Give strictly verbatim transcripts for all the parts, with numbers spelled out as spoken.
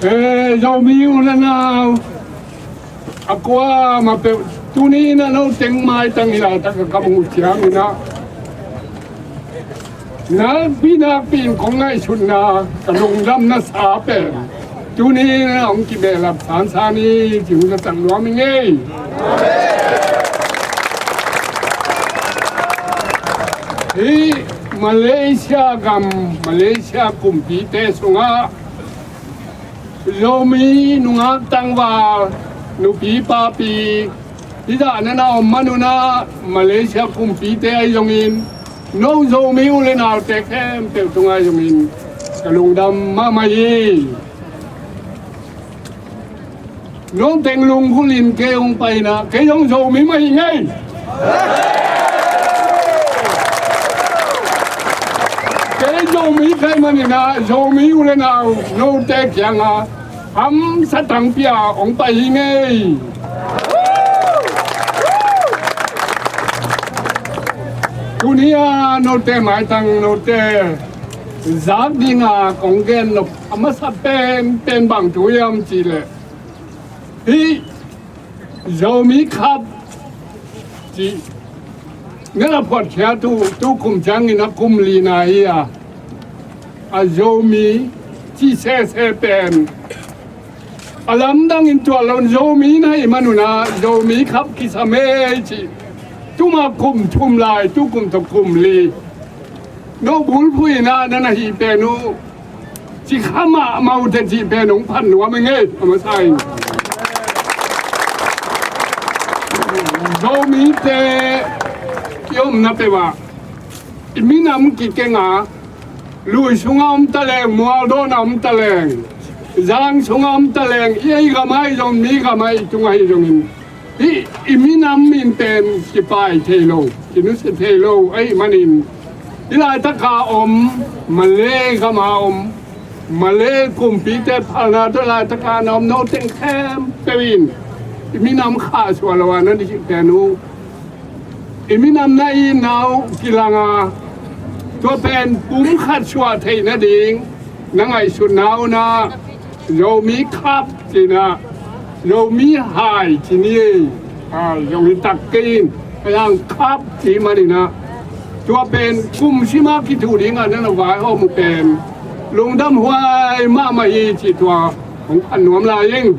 Eh, Zomi u le nau a kuamah peuh, tuni in ah no teng maitang hi laitak a ka muh ciangin ah, nakpi nakpi in kong ngaihsutna, ka lungdamna sa pen tuni in ah hong kibehlap sansan hi ci hong zasak nuam ing ei. Hih Malaysia gam, Malaysia kumpite sungah Zomi nungak tangval, nupi papi, hih zah na na om man un ah, Malaysia kumpite ahi zongin, no Zomi u le naute khempeuh tungah ahi zongin ka lungdam mahmah hi. No teng lunggulh in kei hong pai in ah, kei zong Zomi mah hi ing ei. Kei Zomi ka hih manin ah, Zomi u le nau note kiangah hamsa tangpi a hong pai hi ing ei. Tuni a note maitang, note zak dinga kong gen nop a masa penpen bang thu hiam cih leh, hih Zomi Cup cih na na phuatkhia tu, tu kum ciangin a kum lina hi a, a Zomi cih sese pen a lamdangin tuah lo, Zomi na hih man un ah Zomi Cup kisam ei cih, tuma kum thum lai, tu kum tawh kum li no bulphuh in ah na na hih pen uh, ci kha mahmah uh teh cih pen hong phat nuam ing ei, a masa in. Zomite i omna peuh ah i minam kikeng a, Lui sungah om taleng, Mualdawn ah om taleng, Zang sungah om taleng, i ei gam ahi zong, mi gam ahi tung ahi zongin, hih i minam min pen kipai thei lo, kinusia thei lo ahih manin, hih laitaka om, Malay gama om, Malay kumpite phalna tawh laitaka na om no teng khempeuh in i minam khahsuah lo a na na hih pen uh, i minam na itna uh kilang a, tua pen pumkhat suah theih nading na ngaihsutna uh na, Zomi Cup ci-in ah, Zomi hai ci ni ei. Hai zong hi tak kei in, a yang Cup ci manin ah, tua pen kum sima kituh dingah na na vaihawm uh pen lungdam huai mahmah hi cih tua hong phat nuam lai ing.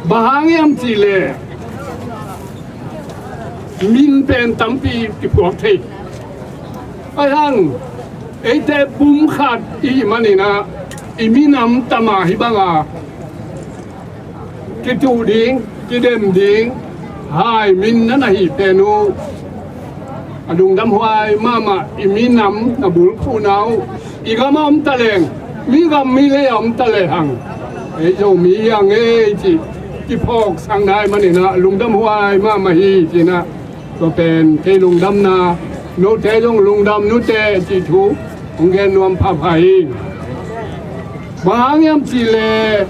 Bang hang hiam cih leh min pen tampi kiphuak thei. Ahi hang eite pumkhat i hih manin ah, i minam tam a hih banga kituh ding, kidem ding hai min na na hih pen uh, a lungdam huai mahmah. I minam na bulphuhna uh, i gam a om taleng, mi gam mi lei a om talehang, ei Zomi hi hang ei cih kiphawksak na hih manin ah lungdam huai mahmah hi ci-in ah, tua pen kei lungdamna, note zong lungdam nute cih thu hong gen nuam phapha hi. Bang hang hiam cih leh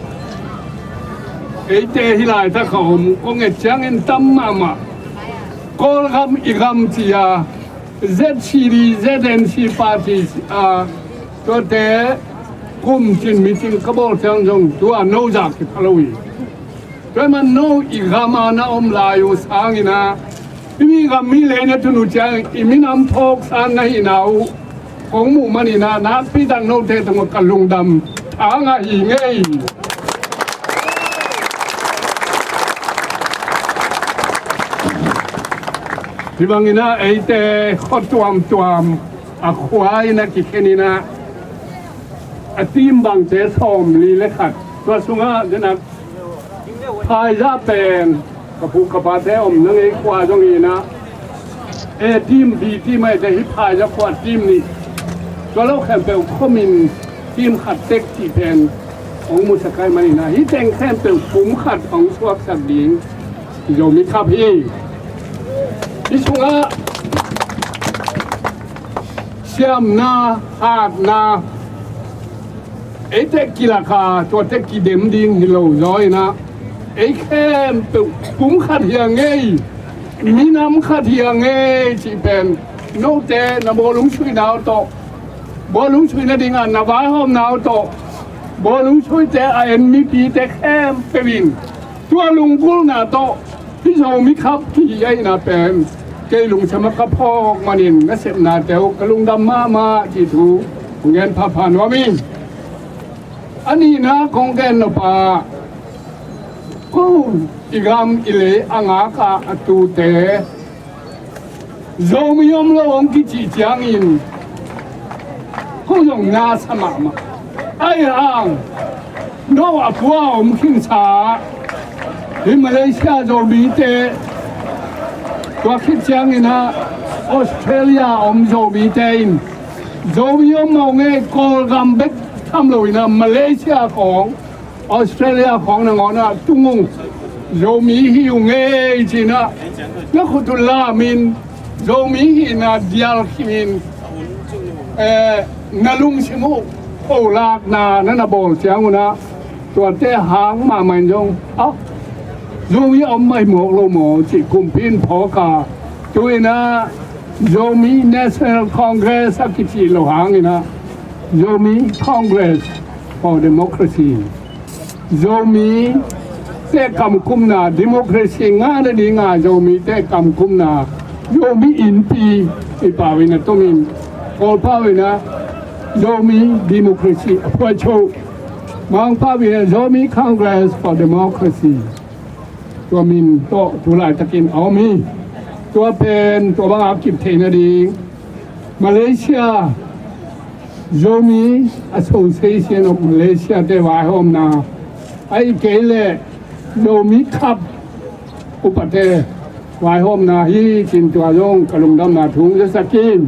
eite hih laitak a om kong et ciangin tam mahmah, Kawlgam i gam ci a, Z C D, Z N C party a, tuate kum cin meeting ka bawl ciang zong tua no zah kipha lo hi. Tua ahih man no i gam a na om lai uh sangin ah, hih mi gam mi lei na tun uh ciang i minam phawksan na hihna uh kong muh manin ah, nakpi tak note tungah ka lungdam thangah hi ing ei. Hih bangin ah eite khua tuamtuam a khua in ah kikhen in ah, a team bangte sawmli le khat, tua sungah den a phaizah pen ka pu ka pate om na ngei khua zong hi in ah, A team, B team ahih teh hih phaizah khua team nih, tua lo khempeuh khomin team khat tek cih pen hong musak ahih manin ah, hih teng khempeuh pumkhat hong suaksak ding Zomi Cup hi. Hih sungah siamna, hatna, eite kilak a, tuate kidem ding hi lo zaw in ah, ei khempeuh pumkhat hi hang ei, minam khat hi hang ei cih pen note na bawlung suihna uh tawh, bawlung suih nadingah na vaihawmna uh tawh, Bawlung suite a en mipite khempeuh in tua lunggulhna tawh hih Zomi khap kihih ahihna pen kei lungsim ah ka phawk manin na sepnate uh ka lungdam mahmah cih thu kong gen phapha nuam ing. A nihna kong gen nop ah ko i gam i lei a ngak a a tute Zomi om lo hong kicih ciangin ko zong na sa mahmah. Ahi hang no a pua om khinsa hih Malaysia Zomite tua khit ciangin ah Australia om Zomite in Zomi om lo ngei Kawlgam bek tham lo in ah Malaysia khawng Australia khawng nangawn ah tung ung, Zomi hi ung ei ci-in ah na khut uh lamin Zomi hihna dial khimin eh, na lungsim uh pholakna na na bawl ciangun ah tuate hang mahmah in zong ah Zomi om mai mawk lo maw cih kumpi in phawk a tu-in ah Zomi National Congress a kicih lo hangin ah Zomi Congress for Democracy Zomi tehkam kumna democracy ngahna dinga Zomi tehkam kumna Zomi Innpi i pau in a tomin Kawlpau in ah Zomi democracy a phuaicho Mangpau in ah Zomi Congress for Democracy tua min tawh tu laitakin a om hi. Tua pen tua banga kip theihna ding Malaysia Zomi Association of Malaysia te vaihawmna ahih kei leh Zomi khap upate vaihawmna hi cin tua zong ka lungdamna thu hong zasak in.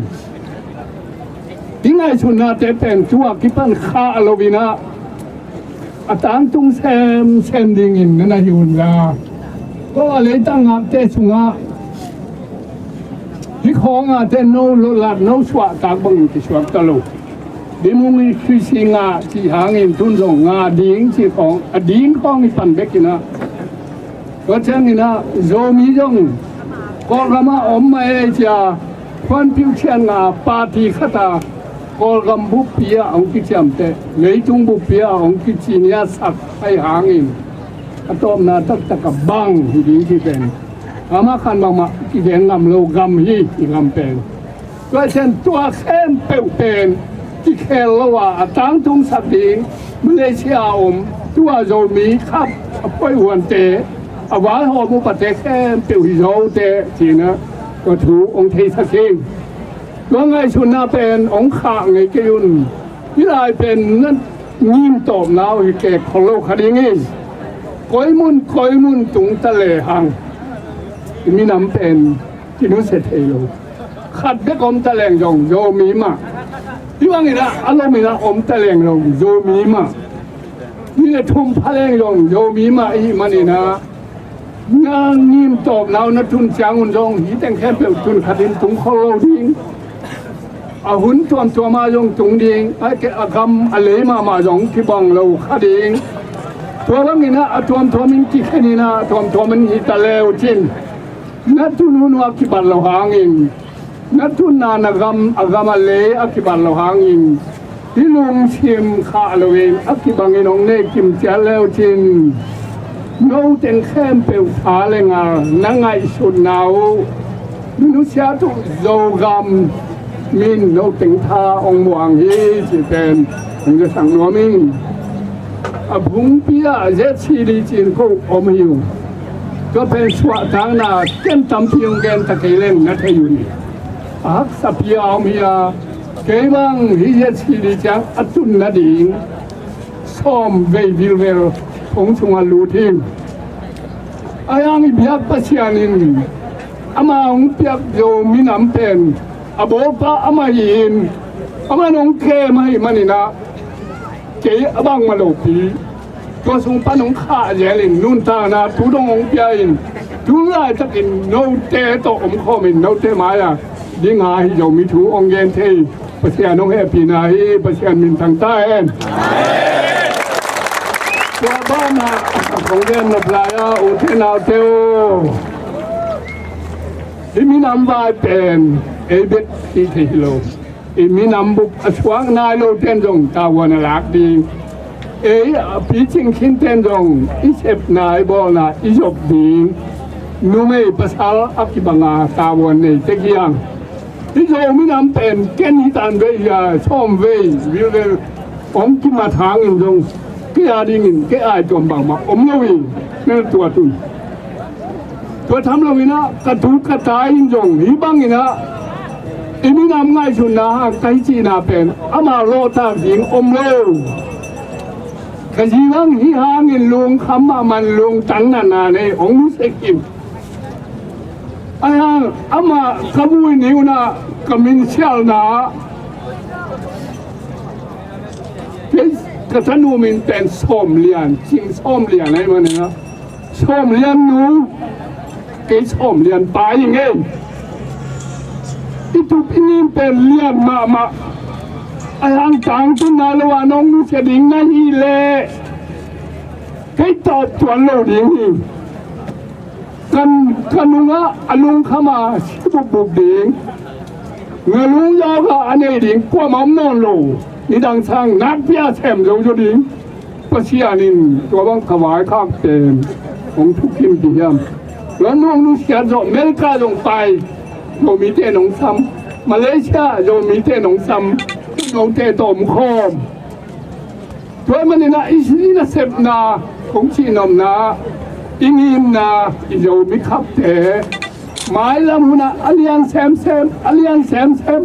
Hih ngaihsutnate pen tua kipan khah lo in ah a tangtung semsem dingin na na hi un la ko a leitang ngakte sungah hih khawngah te no lo lat no suahtak bangin kisuak ta lo. Democracy ngah cih hangin tun zong ngah ding cih khawng a ding khawng i pan bek in ah tua ciangin ah Zomi zong Kawlgam ah om mah ei cia phuanpih uh ciang a party khat a Kawlgam buppi ah a hong kiciamteh leitung buppi ah a hong kiciniasak ahi hangin a tawpna taktak a bang hi ding ci pen amah khan bangmah kigen ngam lo gam hi i gam pen. Tua cian tua khempeuh pen kikhel lo a a tangtungsak ding Malaysia a om tua Zomi khap a phuaihuante a vaihawm upate khempeuh hi zote cina tua thu hong theisak hi. Tua ngaihsutna pen hong khah ngei kei un. Hih lai pen na ngim tawpna uh hi kek khol lo kha ding hi. Koimun koimun tung ta lehang i minam pen kinusia thei lo. Khat bek om ta leng zong Zomi mah. Hih bangin ah a lomin ah om ta leng zong Zomi mah. Nih le thum pha leng zong Zomi mah ihih manin ah na ngim tawpna uh na tun ciangun zong hih teng khempeuh tun khatin tung khol lo ding. A hun tuamtuam ah zong tung ding a gam a lei mahmah zong kibang lo kha ding. Tua bangin ah a tuamtuam in kikhen in ah a tuamtuam in hi ta leu cin na tun hun uh a kibat lo hangin na tunna na gam a gam a lei a kibat lo hangin hih lungsim khah loin a kibangin hong nei kimciat leu cin no teng khempeuh tha le ngal na ngaihsutna uh nusiat uh Zogam min no teng tha hong muang hi ci pen hong zasak nuam ing. A phungpi ah Z C D cin ko om hi uh. Tua pen suahtakna ken tampi hong gen ta kei leng na thei uh hi. A haksapi a om hi a kei bang hih Z C D ciang a tun nading sawm vei vilvel thong sungah lut hi. A yang i biak Pasian in ama hong piak zo minam pen a bawlpa amah hi in amah hong kem ahih manin ah kei a bangmah lopi tua sung pan hong khah zel in nuntakna tu dong hong pia in tu laitakin note tawh om khawmin note mai-ah dinga hi Zomi thu hong gen thei Pasian hong hehpihna hi. Pasian minthang ta hen. Tua banah hong gen nop lai-ah ute naute aw, i minam vai pen ei bek hi thei hi lo. I minam bup a suak nai lo ten zong tavuan a lak ding. Ei a picing khinten zong i sepna i bawlna i zop ding numei pasal a kibanga tavuan nei te kiang i Zomi nam pen ken hi tan vei hi a, sawm vei vilvel hong kimat hangin zong kei a dingin kei ai tuam bangmah om lo hi. Nel tuat un. Tua tham loinah ka tu ka ta in zong hih banginah i minam ngaihsutna hang ka hi cihna pen ama lawhtak ding om lo. Ka zi bang hih hangin lungkham mahmah, lungtang natna nei hong nusia khin. Ahi hang amah ka vui ni unah ka minsialna ah kei ka tanu min pen Sawm Lian, Cing Sawm Lian ahi maninah Sawm Lian nu, kei Sawm Lian pa hi ngei. I tup i nin pen lian mahmah. Ahi hang tangtunna lo a nong nusia ding na hih leh kei tawp tuan lo ding hi. Kan ka nungah a lungkham a si bupbup ding. Nga lungzawk a a nei ding kuamah om nawn lo. Nidang sang nakpi a sem zo zaw ding. Pasian in tua bang ka vaikhak pen hong thukim ti hiam? London hong nusiat zawh, America zong pai, Zomite nong sam, Malaysia Zomite nong sam, note tawh om khawm. Tua maninah i nasepna kong cihnopna, i ngimna, i Zomi khapte mailam hunah a lian semsem, a lian semsem,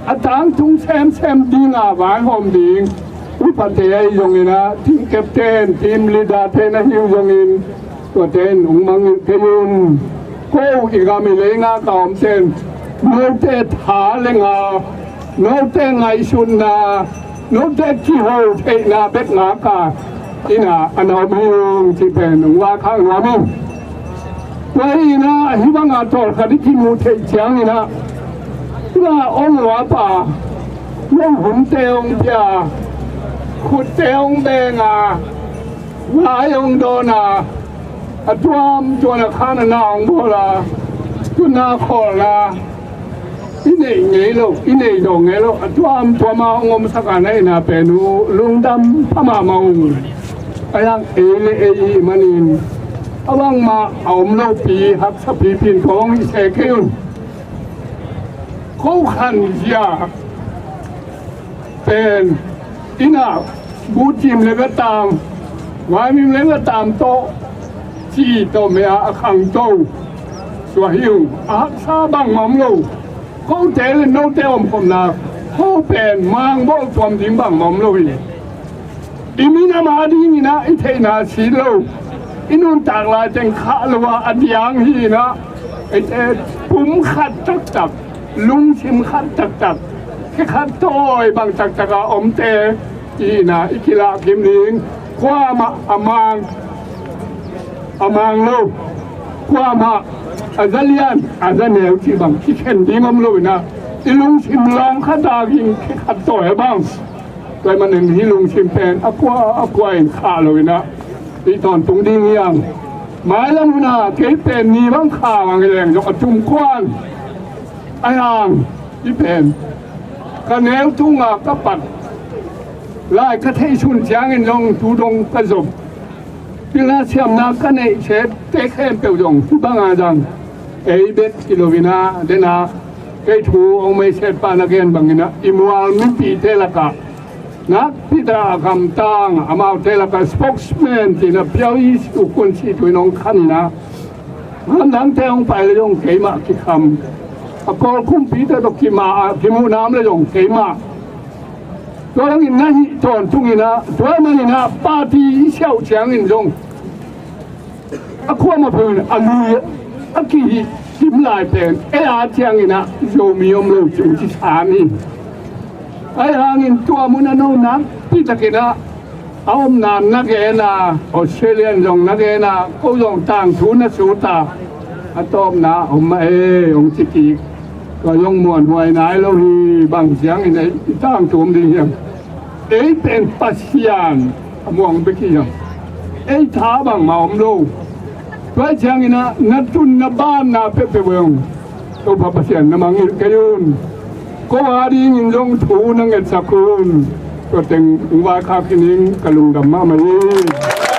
a tangtung semsem dinga vaihawm ding upate ahi zonginah, team captain, team leader te na hi uh zongin, tuate in hong mangngilh kei un. Ko i gam i lei ngak a omten note tha le nga, note ngaihsutna, note kiho theihna bek ngak a inn ah a na om hi ung cih pen hong vaikhak nuam ing. Tua hi inah hih banga tawlkhat i kimuh theih cianginah hih a hong uap a, hong hunte hong pia, khutte hong beng a, lai hong dawn a, a tuamtuam a khan a na hong bawl a, tunna khawlna i neih ngei lo, i neih zawh ngei lo, a tuamtuam a hong omsak a na inn a pen uh lungdam pha mahmah ung. Ahi hang ei le ei i hih manin a bangmah a om lopi haksa pipi in kong i se kei un. Ko khan zia pen inn ah bu cim le va tam, vaimim le va tam tawh, ci tawh mei a a khang to. Tua hi uh a haksa bangmah om lo. Kote le note omkhopna, ko pen mangbawl tuam ding bangmah om lo hi. I minam a dinginah i theihna si lo, i nuntak lai teng khah lo a a diang hi inah, eite pum khat taktak, lungsim khat taktak, khe khat tawi bang taktak a omte i hihna i kilahkim ding. Kuamah a mang, a mang lo, kuamah a za lian, a za neu cih bang kikhen ding om lo inah, i lungsim lawng khat a ging khe khat tawi a bang. Tua ahih manin hih lungsim pen a kua a kua in khah lo inah i tawntung ding hi hang. Mailam hunah kei pen ni bang khah hang hi leng zong a tum kuan. Ahi hang hih pen ka neu tunga ka pat lai ka theih sun ciangin zong tu dong ka zom. Pilna siamna ka neih sette khempeuh zong hih banga zang ei bek hi lo inah, dena kei thu hong meiset pa na gen banginah i mual mipite lakah nakpi tak a gamtang, amaute lakah spokesman tinah piau i situkun situin hong khan inah, gamdangte hong pai le zong keimah kikham, a pawl kumpite tawh kimah a kimuhna om le zong keimah. Tua bangin na hih tawntung inah, tua maninah party i siauh ciangin zong a khuamah phun a lui a kihih kim lai pen ei a cianginah Zomi om lo cih ci sam hi. Ahi hangin tua mun a no nakpi takinah a omna na gen a, Australian zong na gen a, ko zong tangthu na sut a, a tawpna om mah e hong ci kik. Tua zong muanhuai nai lo hi. Bang ciangin ei i tangthu om ding hiam? Ei pen Pasian a muang bek hi hiam? Ei tha bangmah om lo. Tua cianginah na tun na banna peuhpeuh zong Topa Pasian na mangngilh kei un. Ko a dingin zong thu na ngetsak un. Tua teng hong vaikhak kik ning, ka lungdam mahmah hi.